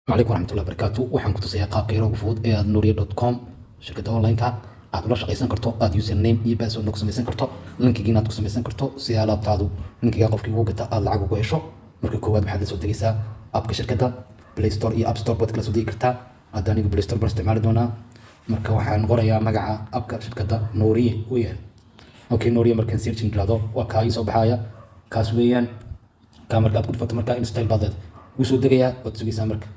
Calaykum waraxmatullahi wabarakaatu. Waxaan ku tusayaa qaabka yar ugu fudud ee aad nuuriya.com, shirkadda online-ka, aad ula shaqaysan karto, aad username iyo password ku samaysan karto, linkigiina aad ku samaysan karto, si alaabtaadu linkiga qofkii ugu gata aad lacag ugu hesho. Marka koowaad waxaad la soo degaysaa appka shirkadda. Play Store iyo App Store baad kala soo degi kartaa. Hadda anigu Play Store baan isticmaali doonaa. Marka waxaan qorayaa magaca appka shirkadda, Nuuriye weeyaan. Okay, Nuuriye markaan searching iraahdo, waa kaa ii soo baxaya, kaas weeyaan. Kaa markaad ku dhufato, markaa install baad leedahay, wuu soo degayaa, waad sugaysaa marka.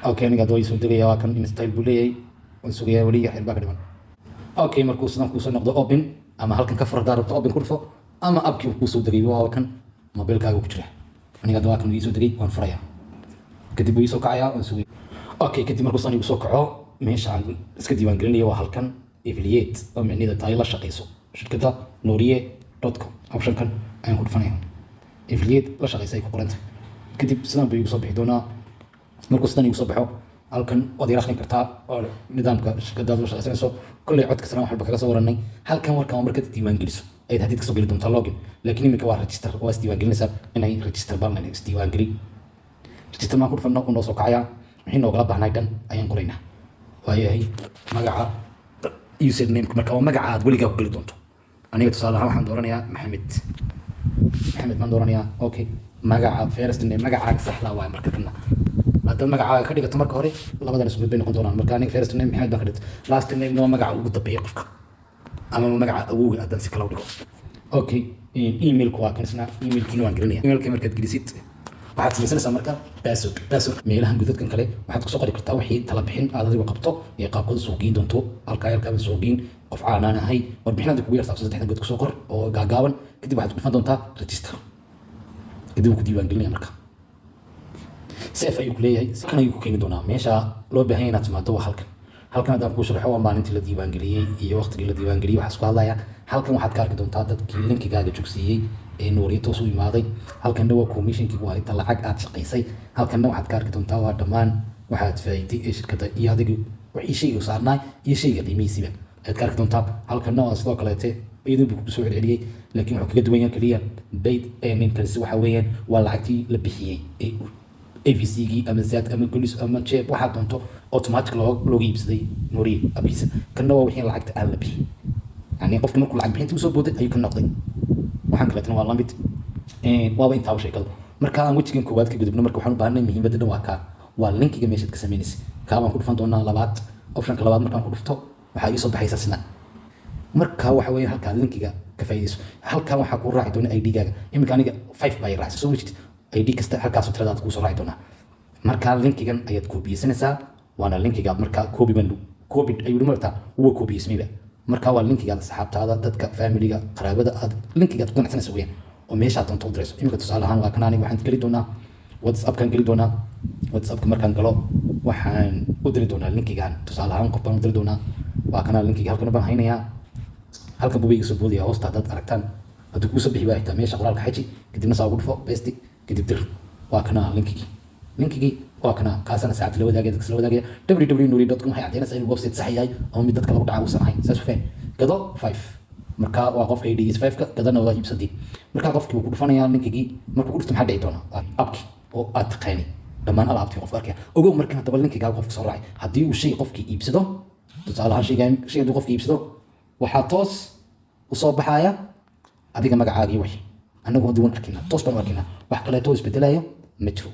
Okay, aniga hadda waa ii soo degaya, waa kan, install buu leeyahay, waan sugayaa, weli yar baa ka dhiman. Okay, markuu sidan kuusoo noqdo, open ama halkan ka fur haddaa rabto, open ku dhufo, ama appkii uu kuusoo degay waa kan, mobilkaaga ku jira. Aniga hadda waa kan, uu ii soo degay, waan furayaa. Kadib wuu ii soo kacayaa, waan sugaya. Okay, kadib markuu sidan igu soo kaco, meesha aan iska diiwaan gelinayo waa halkan, affiliate, oo micnaheeda tahay la shaqayso shirkadda nuuriye.com. Optionkan ayaan ku dhufanaya, affiliate la shaqaysa ay ku qoran tahay. Kadib sidan buu igu soo bixi doonaa. Markuu sidan igu soo baxo, halkan waad yar akhrin kartaa oo nidaamka shirkadaad la shaqaysanayso. Kolley codka sana wax walba kaga soo warannay. Halkan warkan waa markaad diiwaan geliso ayaad hadid kasoo geli doontaa login, laakiin iminka waa register, waa isdiiwaan gelinaysaa. Inay register baan isdiiwaan geli. Register maan ku dhufano, uu noo soo kacayaa. Wixii noogala baahnay dhan ayaan qoraynaa. Waayahay, magaca usernameka marka waa magaca aad weligaa ku geli doonto. Aniga tusaale ahaan waxaan dooranayaa Maxamed. Maxamed baan dooranayaa. Okay, magaca first name, magacaaga saxda waay. Marka kana haddaad magacaaga ka dhigato marka hore, labadan isku mid bay noqon doonaan. Marka aniga first name Maxamed baan ka dhigto. Last name waa magaca ugu dambeeya qofka ama magaca awowga haddaan si kale u dhigo. Okay, emailku waa kan isna, emailkiina waan gelinaya. Emailka markaad gelisid, waxaad samaysanaysaa marka password. Password meelahan godadkan kale waxaad kusoo qori kartaa wixii tala bixin aad adigu qabto iyo qaabkooda suuq geyn doonto. Halkaa halkaa suuq geyn, qof caanaan ahay, warbixin aad kugu yar saabsan, saddexdan god kusoo qor oo gaagaaban. Kadib waxaad ku dhufan doontaa register. Kadib wuu ku diiwaan gelinaya. Marka save ayuu ku leeyahay, kan ayuu ku keeni doonaa. Meesha loo baahan yahay inaad timaado waa halkan. Halkan haddaan kuu sharaxo, waa maalintii la diiwaangeliyey iyo waqtigii la diiwaangeliyey waxaa isku hadlaya. Halkan waxaad ka arki doontaa dadkii linkigaaga jogsiiyey ee Nuuriye toos u imaaday. Halkanna waa commissionkii, waa inta lacag aad shaqaysay. Halkanna waxaad ka arki doontaa waa dhammaan waxaad faa'iiday ee shirkadda iyo adiga wixii shayga saarnaa iyo shayga qiimihiisiba ayaad ka arki doontaa. Halkanna waa sidoo kaleete, iyadoo buu kugu soo celceliyey, laakiin wuxuu kaga duwan yahay keliya paid earningkaasi waxa weeyaan waa lacagtii la bixiyey ee AVC-gii ama Zaad ama Golis ama Jeeb, waxaa doonto, automatic looga iibsaday Nuuriye appkiisa. Kanna waa wixii lacagta aan la bixin, yani qofki markuu lacag bixinta usoo booday ayuu ka noqday. Waxaan kaleetana waa lamid, waaba intaaba sheekadu. Marka aan wejigan koowaad ka gudubno, marka waxaan u baahanay muhiimadda dhan waa kaa, waa linkiga meeshaad ka samaynaysa. Kaa baan ku dhufan doonaa labaad. Optionka labaad markaan ku dhufto, waxaa iisoo baxaysa sidan. Marka waxa weeye halkaa linkiga ka faa'iidayso. Halkan waxaa kuu raaci doona ID-gaaga. Iminka aniga 5 baa i raacsan, soo ma jirtid? ID kasta halkaasoo tiradaad kuu soo raaci doonaa. Marka linkigan ayaad koobiyeysanaysaa, waana linkiga. Marka copy baan copy ayuu martaa, wuu koobiyeysmayba. Marka waa linkigaada saxaabtaada, dadka familiga, qaraabada aad linkigaad ku ganacsanaysa weeyaan, oo meeshaad doonto u dirayso. Iminka tusaale ahaan waa kan. Aniga waxaan geli doonaa WhatsAppkan geli doonaa. WhatsAppka markaan galo, waxaan u diri doonaa linkigan. Tusaale ahaan qof baan u diri doonaa. Waa kana linkiga, halkan baan haynayaa, halkan buu iga soo boodaya hoosta haddaad aragtaan. Hadduu kuusoo bixi waa xitaa meesha qoraalka xaji, kadibna saa ugu dhufo, paste, kadib dir. Waa kana linkigii. Linkigii waa kana, kaasana saacad la wadaagaya, dadka la wadaagaya. www.nuuriye.com waxay caddaynaysaa inuu website sax yahay ama mid dadka lagu dhaca uusan ahayn. Saas u faham. Gado 5, marka waa qofka ID-giisa 5-ka gadana, waa iibsadii. Marka qofkii wuu ku dhufanayaa linkigii. Markuu ku dhufto, maxaa dhici doona? Appkii oo aad taqaanay, dhammaan alaabtii qofka arkaya. Ogow, marka haddaba linkigaaga qofka soo raacay, haddii uu shay qofkii iibsado, tusaale ahaan shayga, shay hadduu qofkii iibsado, waxaa toos usoo baxaya adiga magacaagii. Wixii annagu haddii waan arkaynaa, toos baan u arkaynaa, wax kaleeto isbedelayo ma jiro.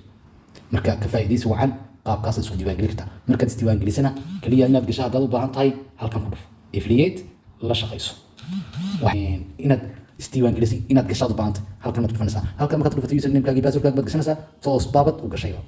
Marka ka faa'iidaysi wacan. Qaabkaas isku diiwaangelin kartaa. Markaad isdiiwaangelisana, keliya inaad gasho haddaad u baahan tahay, halkan ku dhufo, affiliate la shaqayso. Inaad isdiiwaangelisay, inaad gashaad u baahan tahay, halkan aad ku dhufanaysaa. Halkan markaad ku dhufato, usernamekaagi, passwordkaaga baad gashanaysaa, toos baabad u gashayba.